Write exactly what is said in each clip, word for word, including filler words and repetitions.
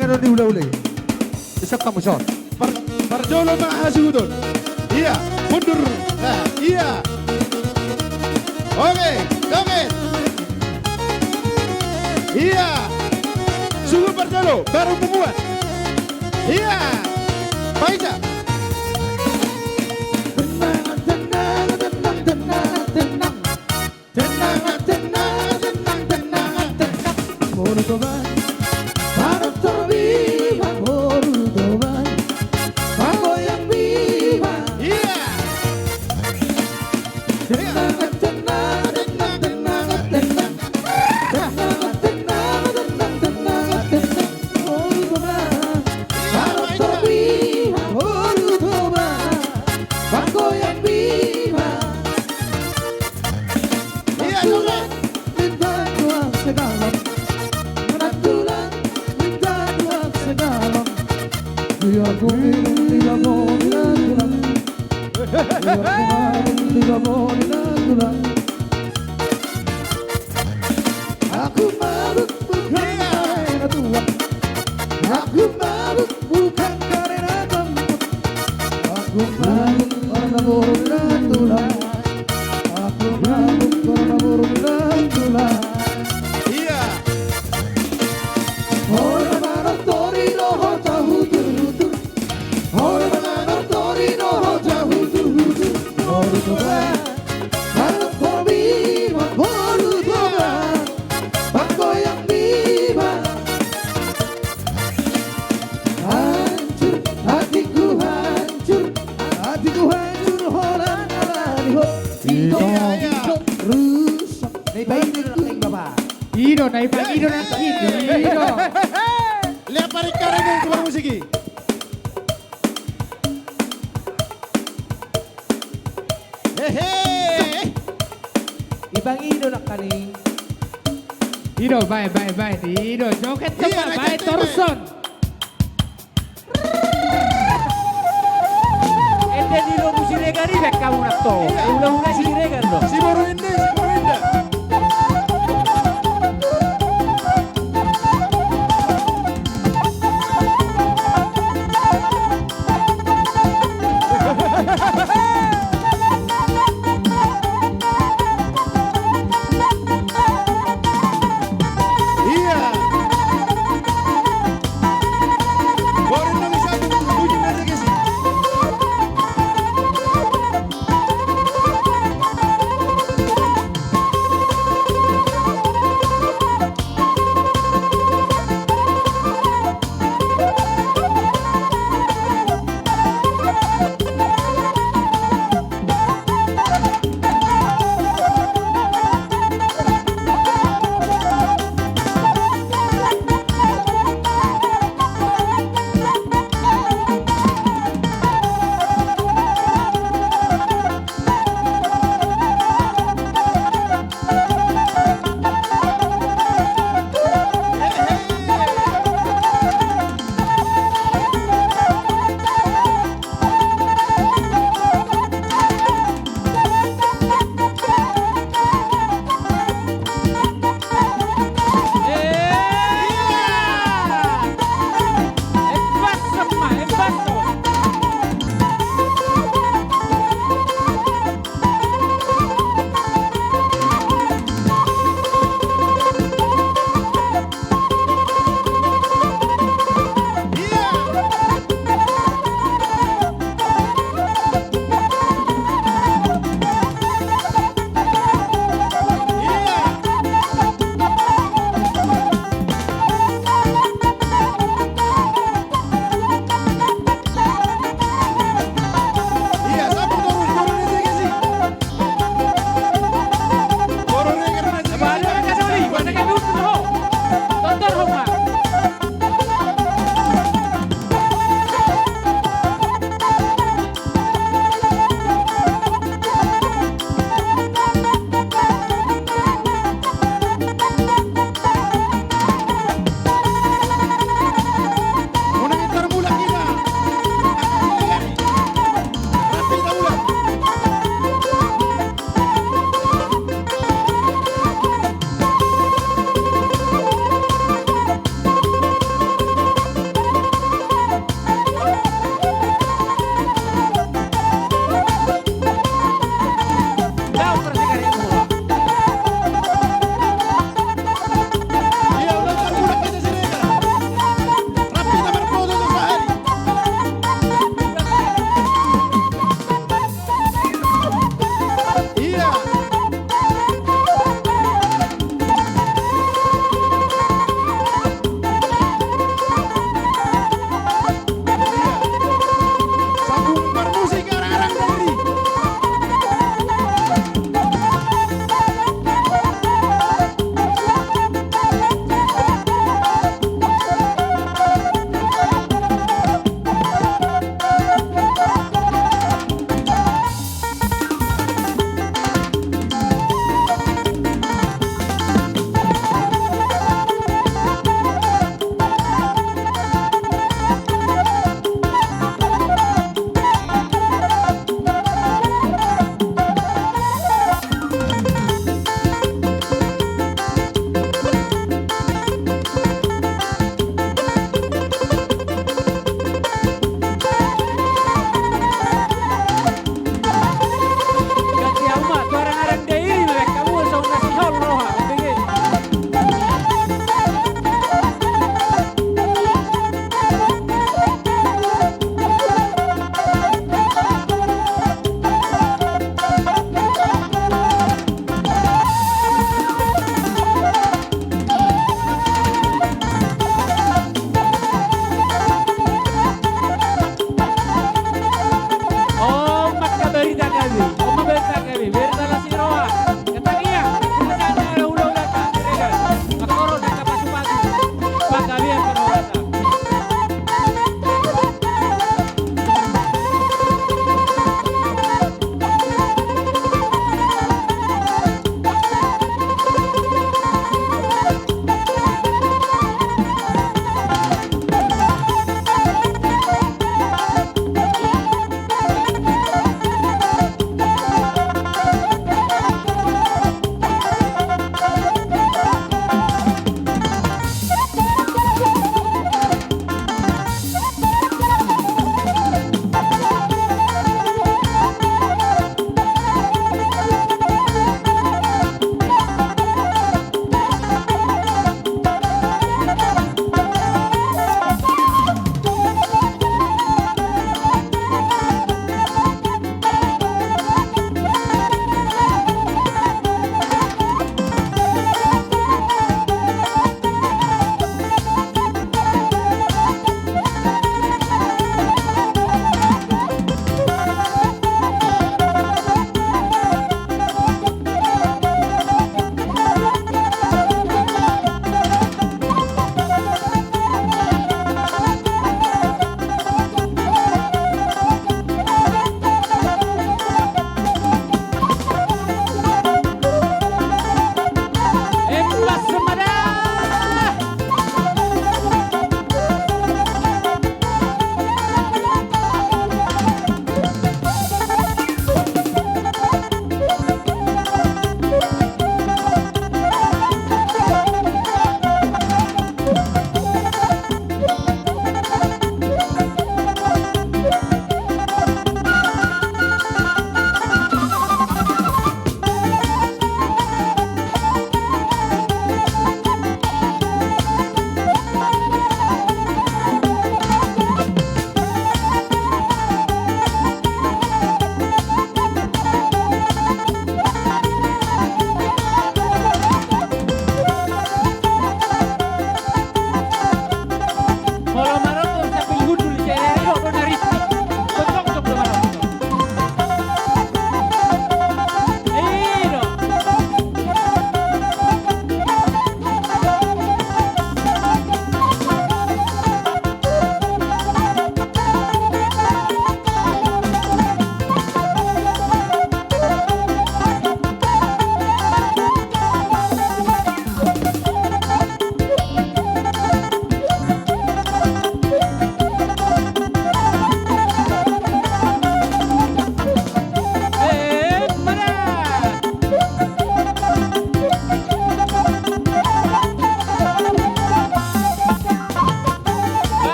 Ro di ulaula i. Isap kamu son. Par-, parjolo ma hasuhuton. Ia, mundur. Nah, ia. Oke, oke. Ia. Suhut parjolo, baru punguan. Ia. Paisa. Tenang, tenang, tenang, tenang, tenang. Tenang, tenang, tenang, tenang, tenang. Boru Toba, panortor bima, boru Toba, pagoyang bima. Ia. Tenang, tenang, tenang, tenang, tenang. Tenang, tenang, tenang, tenang, tenang. Boru Toba, panortor bima, boru Toba, pagoyang bima. Ia, Tulang, minta doa segalam. Menantulang, minta doa segalam. Biar ku minum di bako ni Tulang. Biar ku minum di bako ni Tulang. Aku mabuk bukan karena tuak. Aku mabuk bukan karena gambut. Aku mabuk karena boru ni Tulang. Aku mabuk karena boru ni Tulang. Ia. Ora panortor i dohot sahutuhutu. Ora panortor i dohot sahutuhutu. Boru Toba, panortor bima, boru Toba, pagoyang bima. Hancur, hatiku hancur, hatiku hancur, holan ala ni ho. Ito, ito, rusak. Naipangido na nangkin, Bapak. Ido, naipangido na nangkin. Ido. Lea paringkaran ni tukang musik i. Hehe. Ipangido nangkaning. Ido, bae, bae, bae. Ido, joget. Ia, ma, bae, joget, torson. Ende ni lobu Siregar i, baen hamu nangkin. Ia. Hulahula Siregar do. Si boru ende, si boru ende. Ia. Boru na bisa bunyi na segesi.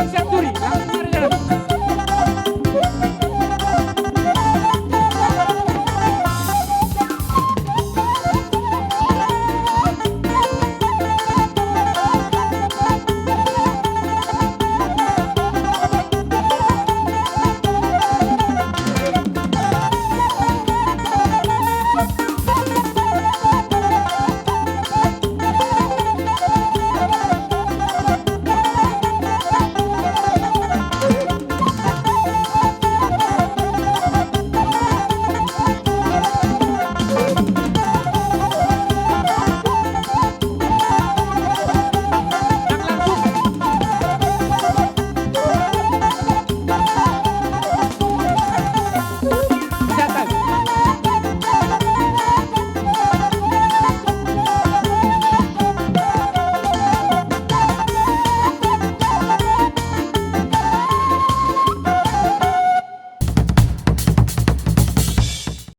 Siap